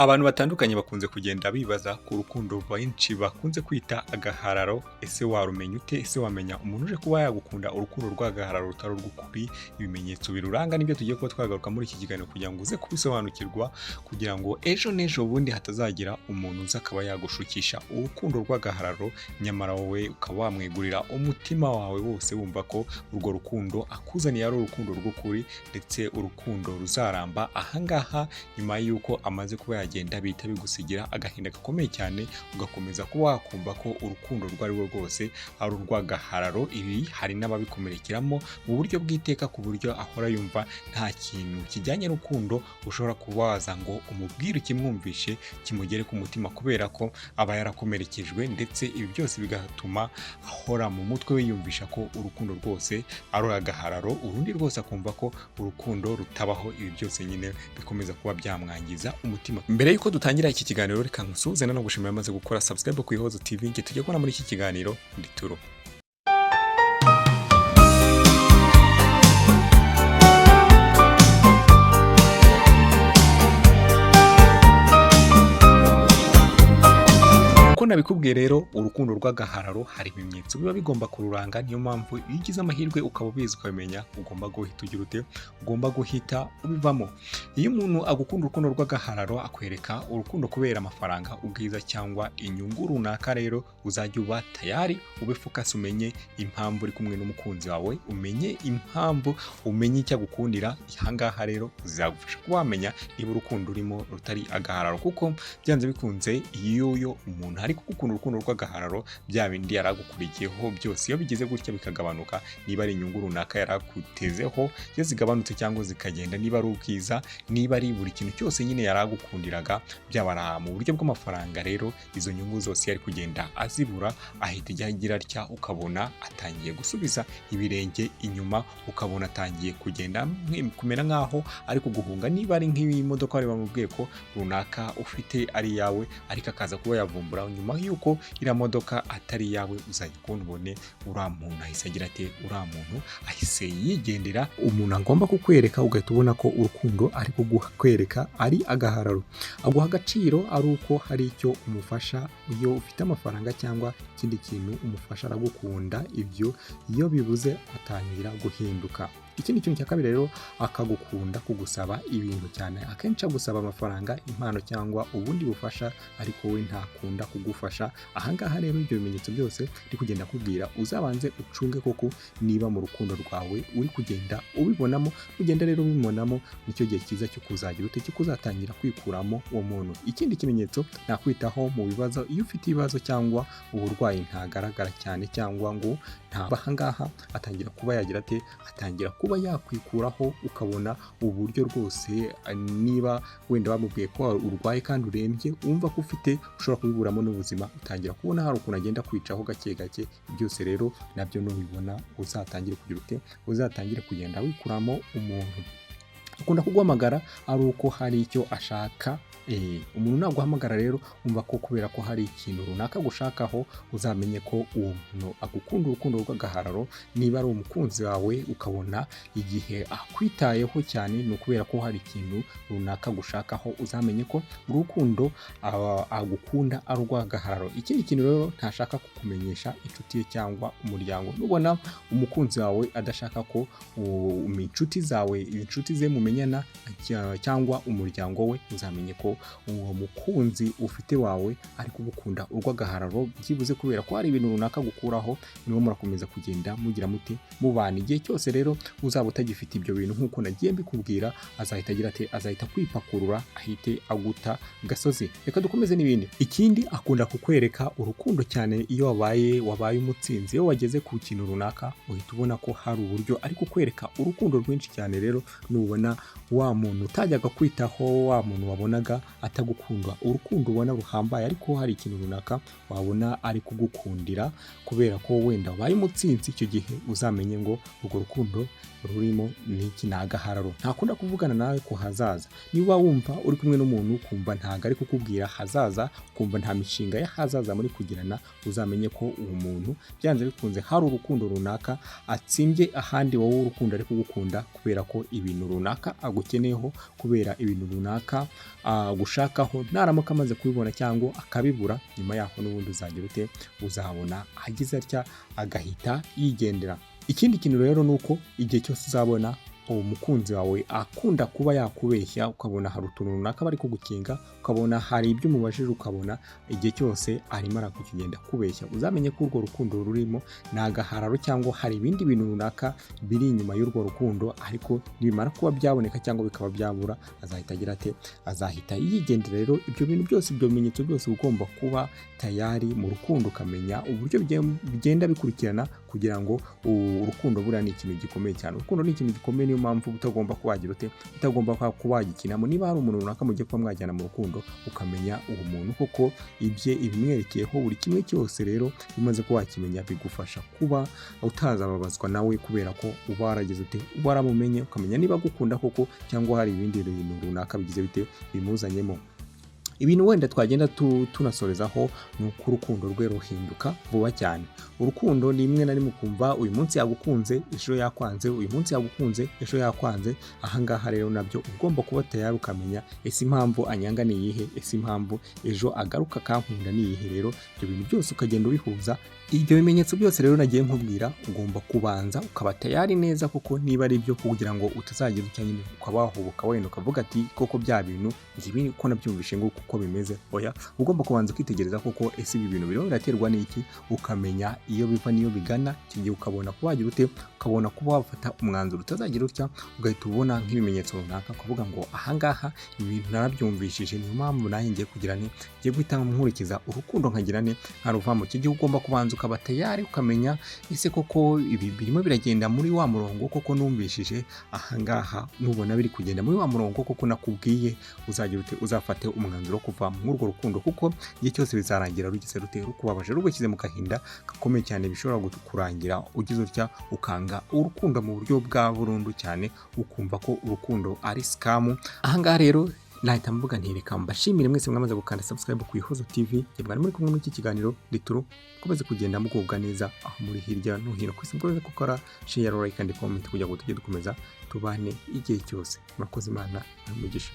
Abantu batandukanye bakunze kugenda bibaza ku rukundo benshi bakunze kwita agahararo. Ese warumenya ute? Ese wamenya umuntu uje kuba yagukunda urukundo rw'agahararo rutari urw'ukuri? Ibimenyetso biruranga nibyo tugiye kuba twagaruka muri iki kiganiro kugira ngo uze kubisobanukirwa, kugira ngo ejo n'ejo bundi hatazagira umuntu uza akaba yagushukisha urukundo rw'agahararo, nyamara wowe ukaba wamwegurira umutima wawe wose wumva ko urwo rukundo akuzaniye ari urukundo rw'ukuri, ndetse urukundo ruzaramba. Ahangaha nyuma y'uko amaze kuba yagenda bihita bigusigira agahinda gakomeye cyane, ugakomeza kuba wakumva ko urukundo urwo ari rwo rwose ari urw'agahararo. Ibi hari n'ababikomerekeramo mu buryo bw'iteka, ku buryo ahora yumva nta kintu kijyanye n'urukundo ushobora kuba waza ngo umubwire ukimwumvishe kimugere ku mutima, kubera ko aba yarakomerekejwe, ndetse ibi byose bigatuma ahora mu mutwe we yumvisha ko urukundo rwose ari agahararo, urundi rwose akumva ko urukundo rutabaho. Ibi byose nyine bikomeza kuba byamwangiza umutima. Mbere y'uko dutangira iki kiganiro, reka nkusuhuze no gushimira amaze gukora subscribe ku Ihozo TV. Nge tujye kubona muri iki kiganiro ndi Turo. Uko nabikubwiye rero, urukundo rw'agahararo hari ibimenyetso biba bigomba kururanga. Niyo mpamvu iyo ugize amahirwe ukaba ubizi ukabimenya, ugomba guhita ugira ute? Ugomba guhita ubivamo. Iyo umuntu agukunda urukundo rw'agahararo, akwereka urukundo kubera amafaranga, ubwiza cyangwa inyungu runaka. Rero uzajya uba tayari, ube focus, umenye impamvu uri kumwe n'umukunzi wawe, umenye impamvu, umenye icyo agukundira. Ahangaha rero bizagufasha kuba wamenya niba urukundo urimo rutari agahararo, kuko byanze bikunze iyo yo umuntu ari kugukunda urukundo rw'agahararo, bya bindi yari agukurikiyeho byose iyo bigize gutya bikagabanuka, niba ari inyungu runaka yari akutezeho iyo zigabanutse cyangwa zikagenda, niba ari ubwiza, niba ari buri kintu cyose nyine yari agukundiraga, byaba ari mu buryo bw'amafaranga, rero izo nyungu zose yari kugenda azibura, ahita ijya agira atya ukabona atangiye gusubiza ibirenge inyuma, ukabona atangiye kugenda kumera nk'aho ari kuguhunga. Niba ari nk'imodoka wari wamubwiye ko runaka ufite ari iyawe, ariko akaza kuba yavumbura nyuma y'uko iriya modoka atari iyawe, uzajya kubona ubone uriya muntu ahise agira ate? Uriya muntu ahise yigendera. Umuntu agomba kukwereka ugahita ubona ko urukundo ari kukwereka ari agahararo. Aguha agaciro ari uko hari icyo umufasha. Iyo ufite amafaranga cyangwa ikindi kintu umufasha aragukunda, ibyo iyo bibuze atangira guhinduka. Ikindi kintu cya kabiri rero, akagukunda kugusaba ibintu cyane. Akenshi agusaba amafaranga, impano cyangwa ubundi bufasha, ariko we ntakunda kugufasha. Ahangaha rero ibyo bimenyetso byose ndi kugenda kubwira, uzabanze ucunge koko niba mu rukundo rwawe uri kugenda ubibonamo. Ugenda rero ubibonamo, nicyo gihe cyiza cyo kuzagira ute? Cyo kuzatangira kwikuramo uwo muntu. Ikindi kimenyetso, nakwitaho mu bibazo. Iyo ufite ibibazo cyangwa uburwayi ntagaragara cyane cyangwa ngo ntaba. Ahangaha atangira kuba yagira ate? Atangira kuba yakwikuraho, ukabona uburyo rwose niba wenda bamubwiye ko urwaye kandi urembye, wumva ko ufite ushobora kubiburamo n'ubuzima, utangira kubona hari ukuntu agenda kwicaho gake gake. Byose rero nabyo nubibona uzatangire kugira ute? Uzatangire kugenda wikuramo umuntu. Akunda kuguhamagara ari uko hari icyo ashaka. Umuntu naguhamagara rero umva ko kubera ko hari ikintu runaka agushakaho, uzamenye ko uwo muntu agukunda urukundo rw'agahararo. Niba ari umukunzi wawe ukabona igihe akwitayeho cyane ni ukubera ko hari ikintu runaka agushakaho, uzamenye ko urukundo agukunda ari urw'agahararo. Ikindi kintu rero, ntashaka kukumenyesha inshuti ye cyangwa umuryango. Nubona umukunzi wawe adashaka ko inshuti zawe, inshuti ze mumenyana cyangwa umuryango we, uzamenye ko uwo mukunzi ufite wawe ari kugukunda urw'agahararo, byibuze kubera ko hari ibintu runaka gukuraho. Niwo murakomeza kugenda mugira mute? Mubana. Igihe cyose rero uzaba utagifite ibyo bintu nk'uko nagiye mbikubwira, azahita agira ate? Azahita kwipakurura ahite aguta gasozi. Reka dukomeze n'ibindi. Ikindi, akunda kukwereka urukundo cyane iyo wabaye umutsinzi. Iyo wageze ku kintu runaka, uhita ubona ko hari uburyo ari kukwereka urukundo rwinshi cyane. Rero nubona wa muntu utajyaga kwitaho, wa muntu wabonaga atagukunda urukundo ubona ruhambaye, ariko hari ikintu runaka wabona ari kugukundira kubera ko wenda wabaye umutsinzi, icyo gihe uzamenye ngo urwo rukundo rurimo ni iki? Ni agahararo. Ntakunda kuvugana nawe ku hazaza. Niba wumva uri kumwe n'umuntu ukumva ntabwo ari kukubwira hazaza, ukumva nta mishinga y'ahazaza muri kugirana, uzamenye ko uwo muntu byanze bikunze hari urukundo runaka atsimbye ahandi. Wowe urukundo ari kugukunda kubera ko ibintu runaka agukeneyeho, kubera ibintu runaka. agushakaho naramuka amaze kubibona cyangwa akabibura, nyuma yaho n'ubundi uzagira ute? Uzabona agize atya agahita yigendera. Ikindi kintu rero ni uko igihe cyose uzabona uwo mukunzi wawe akunda kuba yakubeshya, ukabona hari utuntu runaka bari kugukinga, ukabona hari ibyo umubajije, ukabona igihe cyose arimo arakugenda kubeshya, uzamenye ko urwo rukundo rurimo ni agahararo cyangwa hari ibindi bintu runaka biri inyuma y'urwo rukundo. Ariko nibimara kuba byaboneka cyangwa bikaba byabura, azahita agira ate? Azahita yigendera. Rero ibyo bintu byose, ibyo bimenyetso byose, ugomba kuba tayari mu rukundo, ukamenya uburyo bigenda bikurikirana, kugira ngo urukundo, buriya ni ikintu gikomeye cyane. Urukundo ni ikintu gikomeye, niyo mpamvu utagomba kuba wagira ute? Utagomba kuba wagikinamo. Niba hari umuntu runaka mugiye kuba mwajyana mu rukundo, ukamenya uwo muntu koko ibye, ibimwerekeyeho, buri kimwe cyose. Rero iyo umaze kuba wakimenya, bigufasha kuba utazababazwa nawe, kubera ko uba waragize ute? Uba waramumenye, ukamenya niba agukunda koko cyangwa hari ibindi bintu runaka bigize bite bimuzanyemo. Ibintu wenda twagenda tunasorezaho ni uko urukundo rwe ruhinduka vuba cyane. Urukundo ni rimwe na rimwe ukumva uyu munsi yagukunze, ejo yakwanze, uyu munsi yagukunze, ejo yakwanze. Ahangaha rero nabyo ugomba kuba tayari, ukamenya: ese impamvu anyanga ni iyihe? Ese impamvu ejo agaruka akankunda ni iyihe? Rero ibyo bintu byose ukagenda ubihuza. Ibyo bimenyetso byose rero nagiye nkubwira, ugomba kubanza ukaba tayari neza koko niba ari byo, kugira ngo utazagira utya nyine ukaba wahubuka, wenda ukavuga ati: "Koko bya bintu ngibi ko nabyumvishe nguko uko bimeze." Oya, ugomba kubanza ukitegereza koko: ese ibi bintu biriho biraterwa n'iki? Ukamenya iyo biva n'iyo bigana. Icyo gihe ukabona kuba wagira ute? Ukabona kuba wafata umwanzuro. Utazagira utya ugahita ubona nk'ibimenyetso runaka, ukavuga ngo: "Ahangaha ibi bintu narabyumvishije, niyo mpamvu nanjye ngiye kugira nti ngiye guhita nkurikiza urukundo nkagira nti nkaruvamo." Icyo gihe ugomba kubanza ukaba tayari, ukamenya: ese koko ibi birimo biragenda muri wa murongo koko numvishije? Ahangaha nubona biri kugenda muri wa murongo koko nakubwiye, uzagira ute? Uzafate umwanzuro wo kuva muri urwo rukundo, kuko igihe cyose bizarangira rugize rute? Rukubabaje, rugushyize mu gahinda gakomeye cyane. Bishobora kurangira ugize utya ukanga urukundo mu buryo bwa burundu cyane, ukumva ko urukundo ari scam. Ahangaha rero nahita mvuga nti: reka mbashimire mwese mwamaze gukanda subscribe ku Ihozo TV. Njye mwari muri kumwe muri iki kiganiro rituru. Mukomeze kugenda mugubwa neza aho muri hirya no hino ku isi. Mukomeze gukora share, like and comment kugira ngo tujye dukomeza tubane igihe cyose. Murakoze, Imana umugisha.